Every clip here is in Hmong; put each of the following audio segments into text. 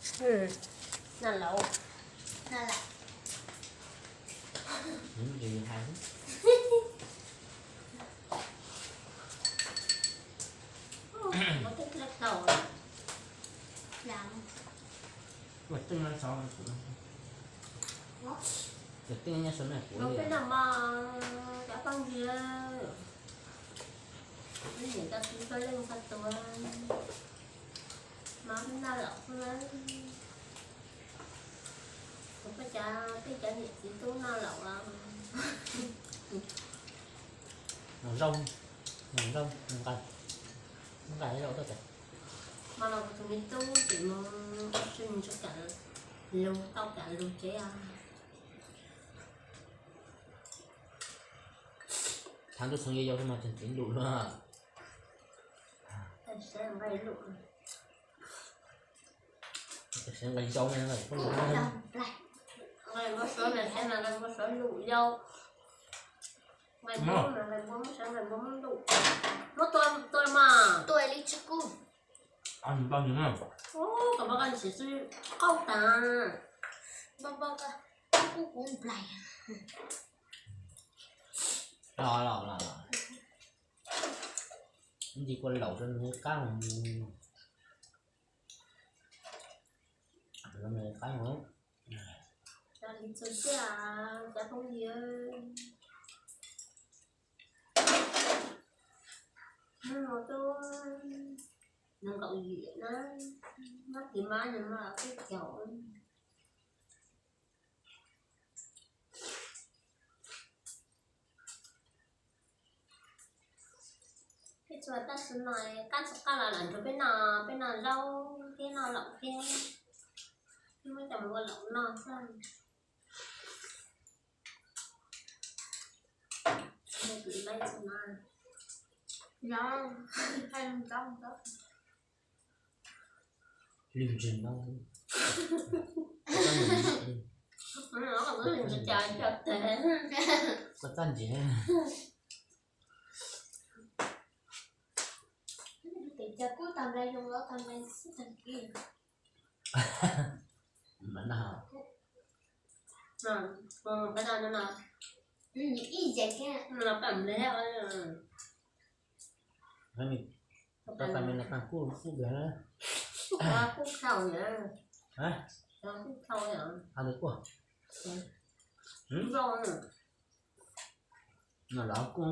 Noj lauj, noj lauj. Peb noj mov, cov phooj ywg, niam tau txiv tau leej tau tuag, mov peb noj lawm xwb, kuv peb cov, peb cov niam txiv tub noj lawm os. Zaub, zaub nqaij, nqaij zaub tuaj tsev. Hmo no kuv tus me tub tseem mus ua si mus tsuas kam lug tau kam lug tsev os. Thaum ntuj txheej yau mas tseem txiv lus luaj. Nqaij yau, nqaij npua suav mas nqaij npua suav lus yau. Nqaij npua mas nqaij npua muab sawv nqaij npua muab lus. Muab tua, tua mas tua li tsis kub. Kom npaj nqaij npua xwb qaub tas. Npaj npaj kuj kuv nplaig. Los los los. Ntsis kua laum rau nws qab, rau nws qab. Cov li txog tiag, cov phooj ywg. Hnub no twb nees nkaum yim na, nyob tim mab nws no twb caum. Peb tsuas tab sis no qab tsis qab los lam nrog peb noj, peb noj zaub thiab noj laum thiab, muab coj mus ua laum noj xwb. Lwj ntseg no. Koj txaj ntsiag. Tes cas kub tag nplaig zoo los tag nplaig xwb tag kis. Mas no. Ib yam kiag no pam nplaig. Tau tag nplaig no pam kub kub nplaig na. Kub khau yom. Kub khau yom. Hab kuj. No los kuj.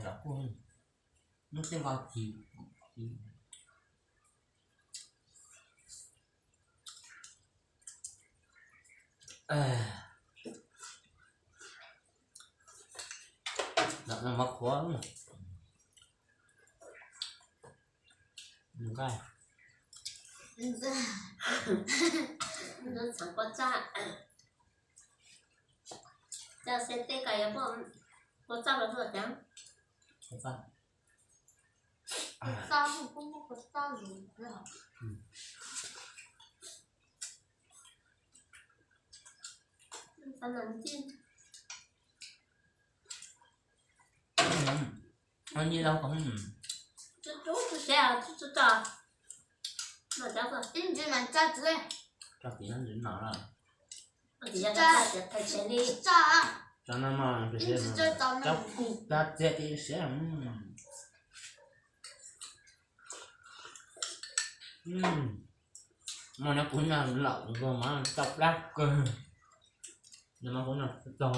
Los kuj. Nub tej nqo kis. Mov qhuav. Nqaij. Ntxhab kua txaj. Cov xav teb kas yog kua txaj los tuaj cov. Kua txaj. Kua txaj, kua txaj. Nyi lauj, tub tub siav tub tub tso. Ib ntsis mas tso txiv. Tso txiv no ntsis no. Tso no mas txiv kuj tso txiv siav. Mas no kuv noj laum nkaus mas tau plab kawg. No mas kuv noj tag,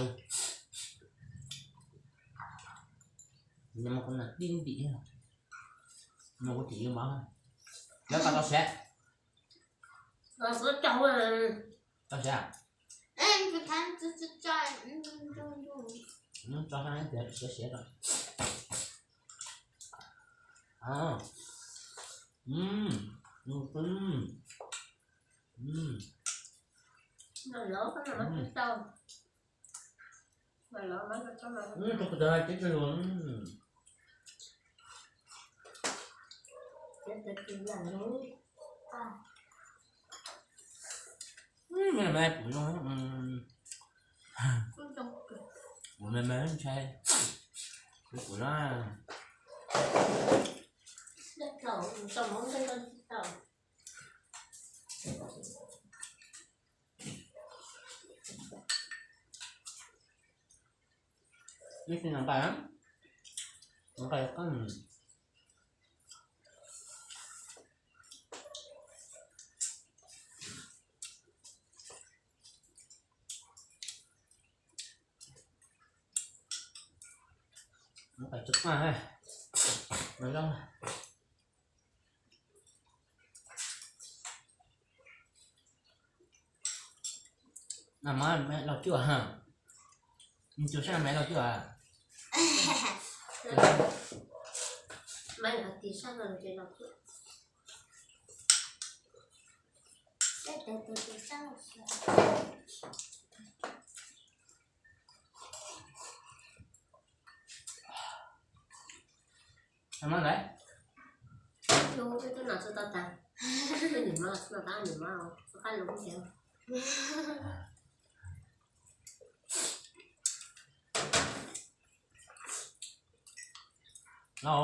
no mas kuv noj tib ntim. No kuv tsis yuav mov. Nyob tau tau siav. Tau siav. Tso siav tias siav siav rau. Me me kuv zoo, kuv me me ntshai. Kuv no. Ib tug nqaij, nqaij qab. Nqaij tsis qab, no. Maiv los cuaj ha. Cuag sab maiv los cuaj. Maiv los tis sab no ces los cuaj. Peb tes tes tis sab los xwb. Maiv lawm. Lub peb twb no tsis tau tas. Peb nim no tsis tau tas, nim no tsis qab lub tiag. No.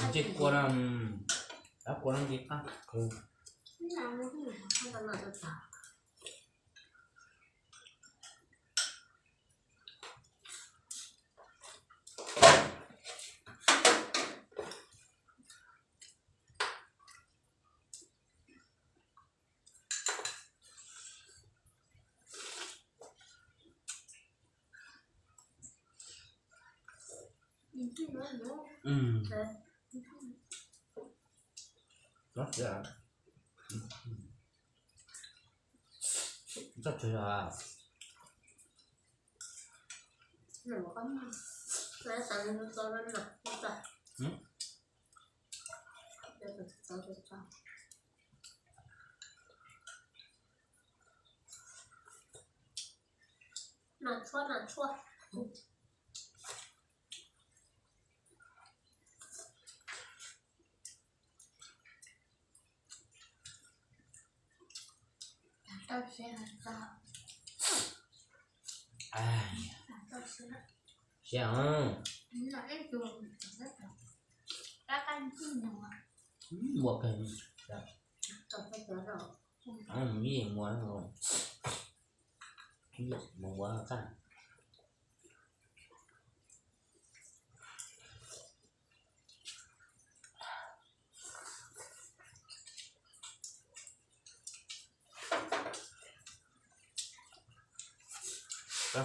Ntsej kua no, dab kua no ntsej qab kawg. Txhob txwv os. Noj tshuaj, noj tshuaj. Siab os. Muaj kawg. Ib yam muaj, ib yam muaj muaj txaj.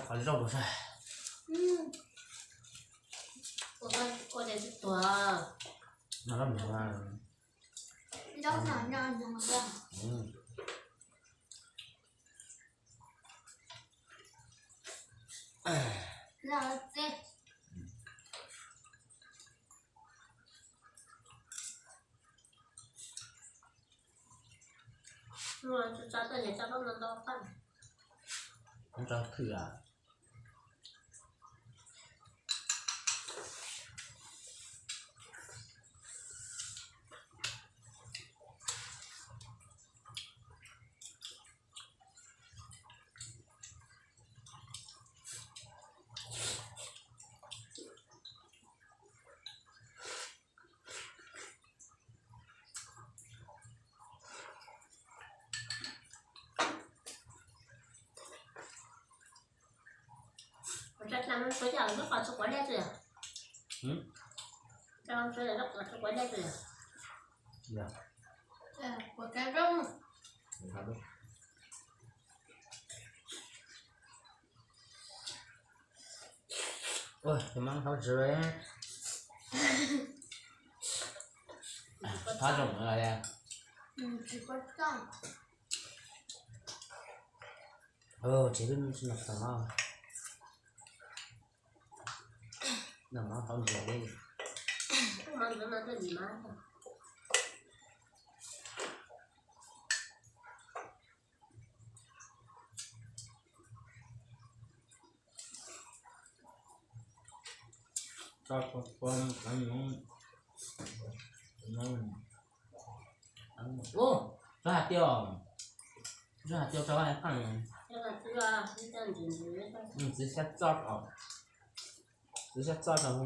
Qhov zaub rau sab. No lab mus. Tso thwm a. Ua, mab hauv tsev. Thab zoo lawm. Tsev peb tsis noj tag mab. Noj mab hauv ntses li. Ub, tsob hais tias, tsob hais tias tso vaj qaaj. Txiv xyab txoj, txiv xyab txoj rau.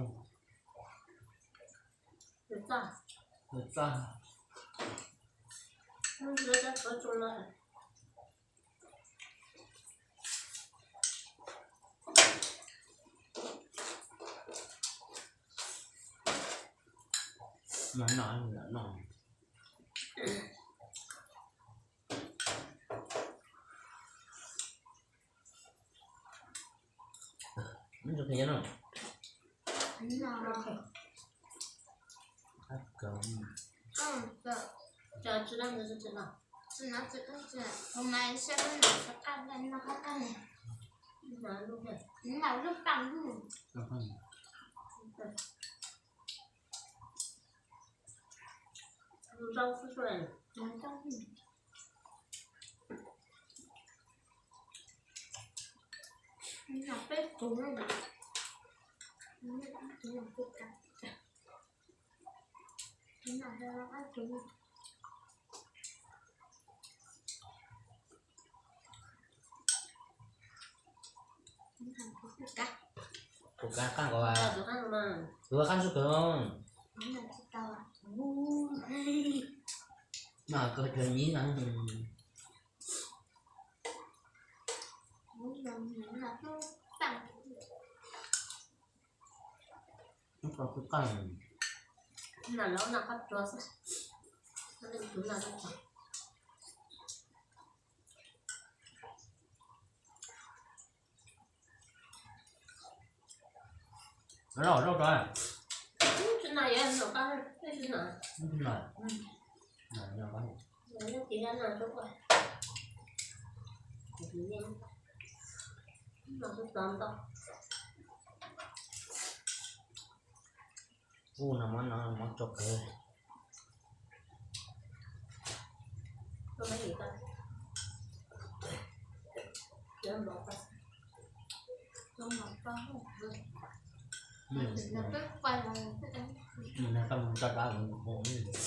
Txoj. No, no, no. Tus kab qaj nkaus, tus qaj ntsug kawg. Mas kawg cov nyib no. Ub, tus qaj, tus qaj. Rau rau rau. Ub, no mov no mov tsau kawg. Nws nag tau mus tso dab mus mus.